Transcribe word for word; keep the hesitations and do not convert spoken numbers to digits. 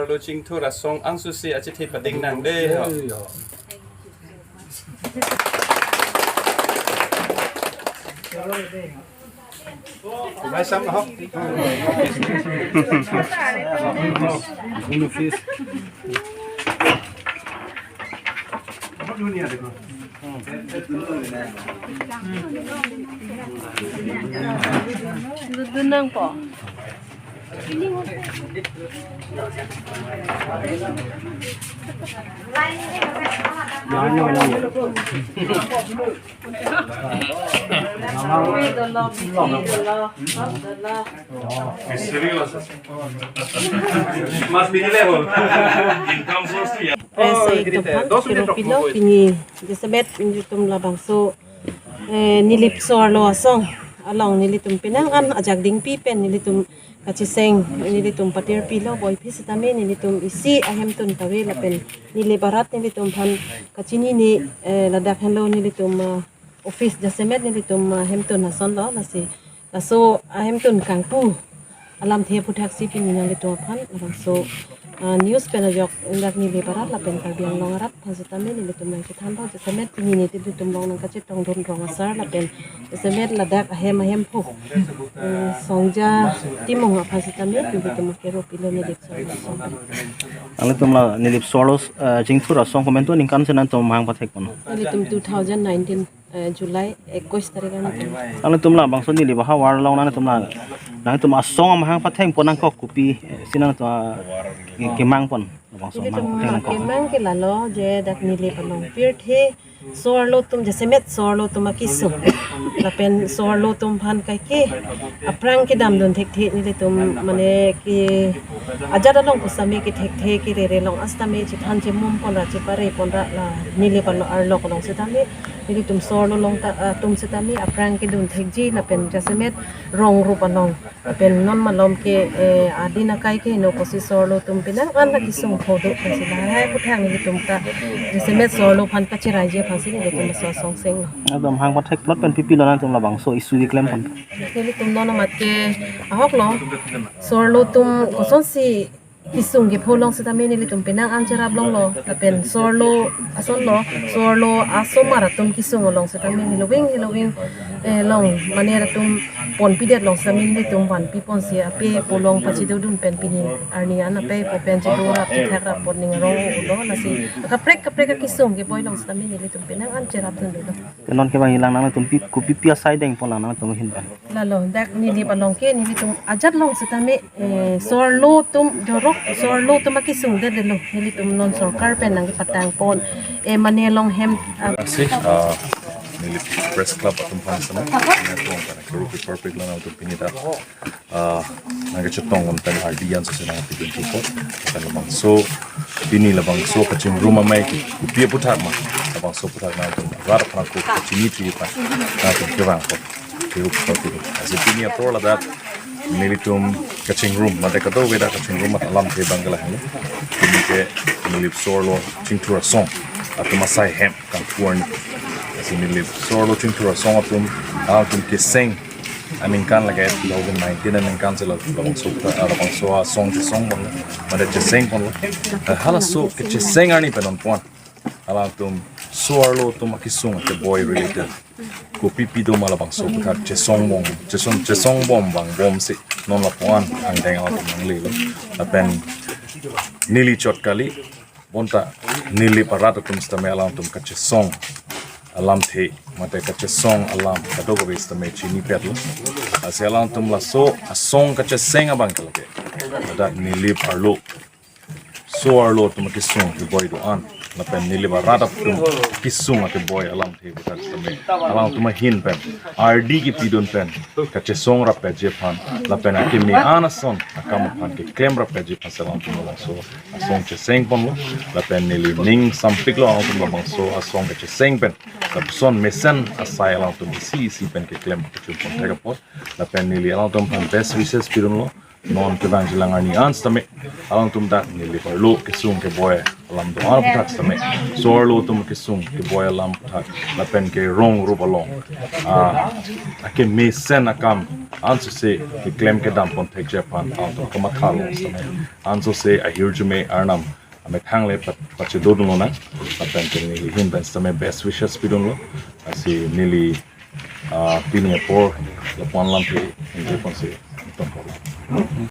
Lo Chingthur asong angsusi achethe pading nang dei ho. Kumai sam ho. Dudun nang po. Mas binile ho. Income source ya. Press Aid atum aphan kero pilo pini jasemet nelitum labangso, eh, Nilip So-arlo asong along nelitum penang an ajak dingpi pen nelitum kacheseng, nelitum patir pilo boipi sitame nelitum isi ahemtun kave lapen Nilip arat nelitum aphan kachinine, eh, ladak henlo nelitum, ah, office jasemet nelitum, ah, hemtun asonlo lasi laso ahemtun kangpu alamthe aphuthak si pini nanglitum aphan labangso, ah, news pen ajok indak Nilip arat lapen Karbi Anglong arat aphan sitame nelitum nangkethan tho jasemet pini nelitum along nangkachetongdun rong asar lapen jasemet ladak ahem ahemphu, eh, Songja Timung aphan sitame nelitum kero pilo Nilip So-arlo asong. Nanglitum la Nilip So-arlo, eh, Chingthur asong komantu aningkan si nangtum mahang pathek pon? Nelitum two thousand nineteen, eh, July ekkois tarik an. Nanglitum labangso Nilip ahavar along nanglitum la, nanglitum asong amahang pathek pon nangkok kopi, eh, si nangtum, ah, ke-, kemang pon? Labangso amahang pathek nangkok. Kemang ke lalo je dak Nilip along pirthe So-arlo atum jasemet So-arlo atum akesung lapen So-arlo atum aphan kaike aphrang kedamdun thekthe nelitum mane ke ajat along pusitame kethekthe kerere along sitame chethan chemum ponra chepare ponra la Nilip arlo along sitame nelitum So-arlo along ta, ah, atum sitame aphrang kedun thekji lapen jasemet rong rup along lapen non malom ke, eh, adin akai ke no pusi So-arlo atum penang an akesung phodo pusi lahai aphuthak nelitum ta jasemet So-arlo aphan kacheraiji aphan si nelitum laso asong senglo. Nangtum hang pathek plot pen pipilo nangtum labangso issue keklem pon? Nelitum non amat ke ahoklo So-arlo atum kosonsi kesung kepho along sitame nelitum penang an cherap longlo lapen So-arlo asonlo So-arlo asomar atum kesung along sitame heloving heloving, eh, along mane atum ponpidet along sitame nelitum vanpi ponsi ape pu along pachedodun pen pini arni an ape pu pen chedorap chethak rap pon ning arong ulo lasi kaprek kaprek akesung keboi along sitame nelitum penang an cherapdunlo. Te non kevang ilang nangtum pi, kopi pi asai deng pon lang nangtum ahin pen? Lalo dak Nilip along ke nelitum ajat along sitame, eh, So-arlo atum jorok So-arlo atum akesung det detlo nelitum non sorkar pen nangkepatang pon, eh, mane along hem, ah, Asi, ah, Nilip Press Club atum aphan sitame, nangtum aphan kero piparpik lang nangtum pini dak, ah, nangkachetong un pen ardi an sose nangpidun chupot. Pen labangso pini labangso kachingrum amei ke kopi aphuthak ma, labangso aphuthak nangtum rat aphan ako kachini tri aphan nangtum kevang apot kero piparpik. Asi pini ator ladak nelitum kachingrum mate kadokave dak kachingrum alamthe abang ke lahenlo. Pini ke Nilip So-arlo Chingthur asong atum asai hem kangpu arni. Asi Nilip So-arlo Chingthur asong atum, ah, atum keseng aningkan lake two thousand nineteen aningkan si la labangso, ah, labangso asong chesong pon mate cheseng ponlo. Ah, halaso kecheseng arni pen non pon alangtum So-arlo atum akesung akeboi related kopi pi do ma labangso aphuthak chesong bom, chesong, chesong bom vangbomsi non lapu-an angdeng alangtum nanglelo. Lapen neli chot kali bonta Nilip arat atum sitame alangtum kachesong alamthe mate kachesong alam kadokave sitame chinipetlo. Asi alangtum laso asong kacheseng abang ke lake ladak Nilip arlo So-arlo atum akesung keboi do-an lapen Nilip arat atum kesung akeboi alamthe aphuthak sitame alangtum ahin pen ardi kepidun pen kachesong rapji aphan lapen akeme an ason akam aphan keklem rapji aphan si alangtum labangso asong cheseng ponlo. Lapen neli ning sampiklo alangtum labangso asong kacheseng pen lapuson mesen asai alangtum isi isi pen keklem kachun pon thek apot. Lapen neli alangtum aphan best wishes pidunlo. non kevangji alang arni an sitame alangtum dak neli arlo kesung keboi alam do-an aphuthak sitame, so-arlo atum kesung keboi alam aphuthak lapen ke rong rup along, ah, akemesen akam ansose keklem kedam pon thekji aphan alangtum kamathalo sitame, ansose ahirjume Arnam amethang le pat-, pachedodun lonang, lapen ke neli ahin pen sitame best wishes pidunlo. Lasi neli, ah, pini apor lapu-an lamthe ingje ponsi ingtong kolo.